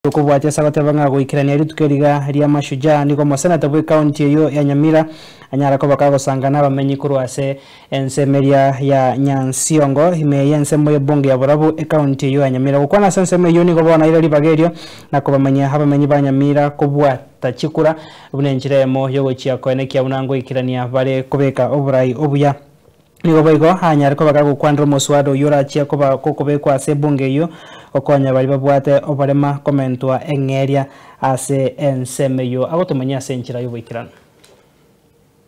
Okobwatia ase agoteba ng'a goikerania rituko eriga ria Mashujaa nigo omoseneta bw'ecounty eyio ya Nyamira anyare koba kagosanga nabamenyi korwa ase ensemo eria ya Nyansiongo ime y'ensemo y'ebunge ya Borabu ecounty eyio ya Nyamira. Gokwana ase ensemo eyio nigo bono aire ribaga erio na kobamanyia abamenyi ba Nyamira kobwata chikura buna enchera eyemo yogochia koenekia buna ngoikerania bare kobeka oborai obuya. Nigo boigo anyare koba gagokwanera omoswada oyio orachie koba gokobekwa ase ebunge eyio, gokonya baria babwate oborema komentwa eng'eria ase ensemo eyio agotomanyia ase enchera y'oboikeranu.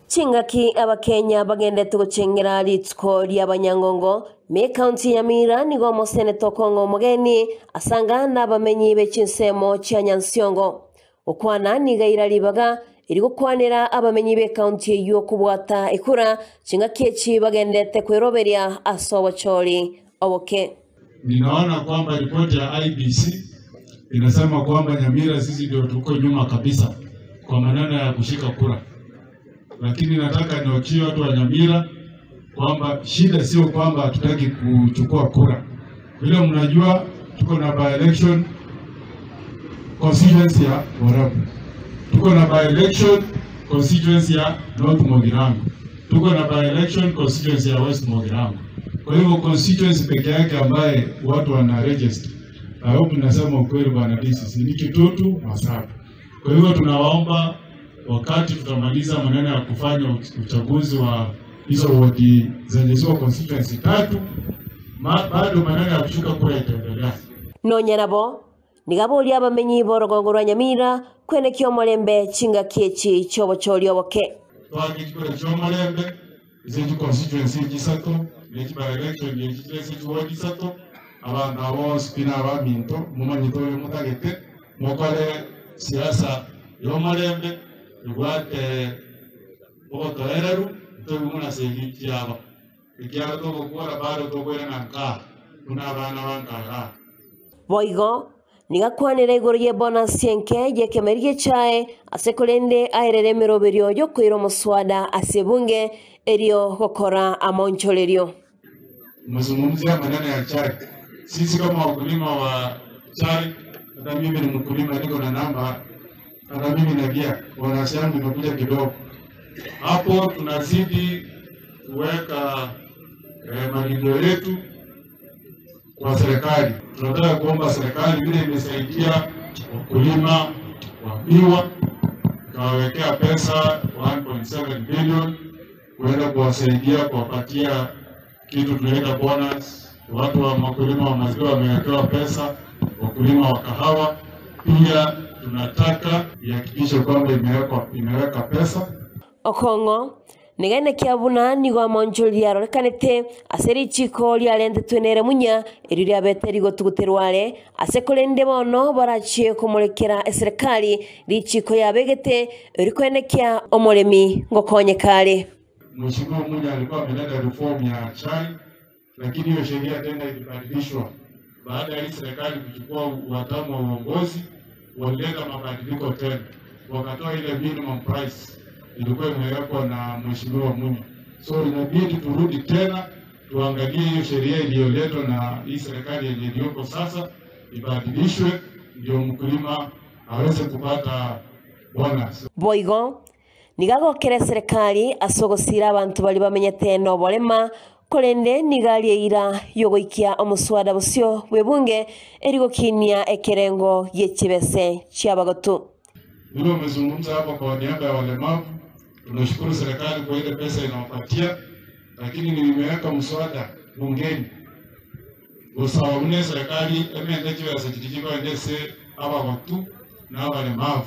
Chingaki Abakenya bagendete gochengera rituko ri'abanyangongo, me ekaunti ya Nyamira nigo omoseneta okong'a omogeni asanga nabamenyi be chinsemo chia Nyansiongo. Gokwana nigo aira ribaga eri gokwanera abamenyi b'ekaunti eyio kobwata ekura chingaki echi bagendete kweroberia ase obochori oboke. Ninaona kwamba ripoti ya IEBC inasema kwamba Nyamira sisi ndio tuko nyuma kabisa kwa maneno ya kushika kura, lakini nataka niwachie watu wa Nyamira kwamba shida sio kwamba hatutaki kuchukua kura. Vile mnajua tuko na by election constituency ya Borabu, tuko na by election constituency ya North Mogirango, tuko na by election constituency ya West Mogirango. Kwa hivyo constituency peke yake ambaye watu wana register, I hope nasema ukweli bwana DCC, ni Kitutu Masaku. Kwa hivyo tunawaomba wakati tutamaliza maneno ya kufanya uchaguzi wa hizo wodi zenye ziko constituency tatu, bado maneno ya kushuka kura itaendelea. Nonya nabo, nigo aboria abamenyi b'orogongo rwa Nyamira kwenekia omorembe chingaki echi chi'obochori oboke. Twake chikura chi'omorembe ase chiconstituency echi isato, ne chi by election echi chire ase chiwodi isato, abanto aba bonsi pi nabaminto, momanyete oyo motagete, mokore siasa y'omorembe ebwate obotoereru, ntoigwe buna segi chiaba, ekiagera togokora bado tokoirana nkaa buna abana ba nkaa igaa. Boigo, nigo akwanire igoro y'ebonasi enke y'ekemeri gi'echae, ase korende aerere emeroberio y'okoira omoswada ase ebunge, erio gokora amaonchorerio. Mazungumzo ya maneno ya chai. Sisi kama wakulima wa chai, hata mimi ni mkulima, niko na namba, hata mimi nagia bonus yangu imekuja kidogo. Hapo tunazidi kuweka malilio yetu kwa serikali. Tunataka kuomba serikali vile imesaidia wakulima wa miwa, ikawawekea pesa 1.7 billion kuenda kuwasaidia kuwapatia kitu tunaita bonus. Watu wa wakulima wa maziwa wamewekewa pesa, wakulima wa kahawa pia tunataka ihakikishe kwamba imeweka pesa. Okong'o nigo kia buna nigo amonchoria arorekanete ase richiko riarentetwe nere munya erio riabete rigotuguterwa are ase korende bono barachie komorekera eserikali richiko yabegete erikwenekia omoremi ngokonyeka are. Mheshimiwa Munya alikuwa ameleta reform ya chai, lakini hiyo sheria tena ilibadilishwa baada ya hii serikali kuchukua watamu wa uongozi, walileta mabadiliko tena, wakatoa ile minimum price ilikuwa imewekwa na Mheshimiwa Munya. So inabidi turudi tena tuangalie hiyo sheria iliyoletwa na hii serikali yenye iliyoko sasa ibadilishwe, ndio mkulima aweze kupata bonus. Boigo nigo agokera serikali ase ogosira abanto baria bamenyete na oborema korende nigo aria eira yogoikia omoswada bosio bw'ebunge erigokinia ekerengo gi'echibese chiabagotu. Vile umezungumza hapa kwa niaba ya walemavu, tunashukuru serikali kwa ile pesa inawapatia, lakini nimeweka mswada bungeni usawa une serikali emende chibesa chiri chikoendese abagotu na abalemavu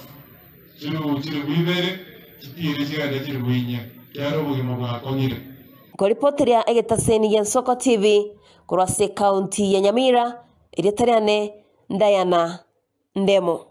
chiri chiri bwibere chitire chigende chiri bwinye kiaro obogima bwakong'ire. Nkoripoteria egetaseni gia Nsoko TV korwa ase ekaunti ya Nyamira, erieta riane Diana Ndemo.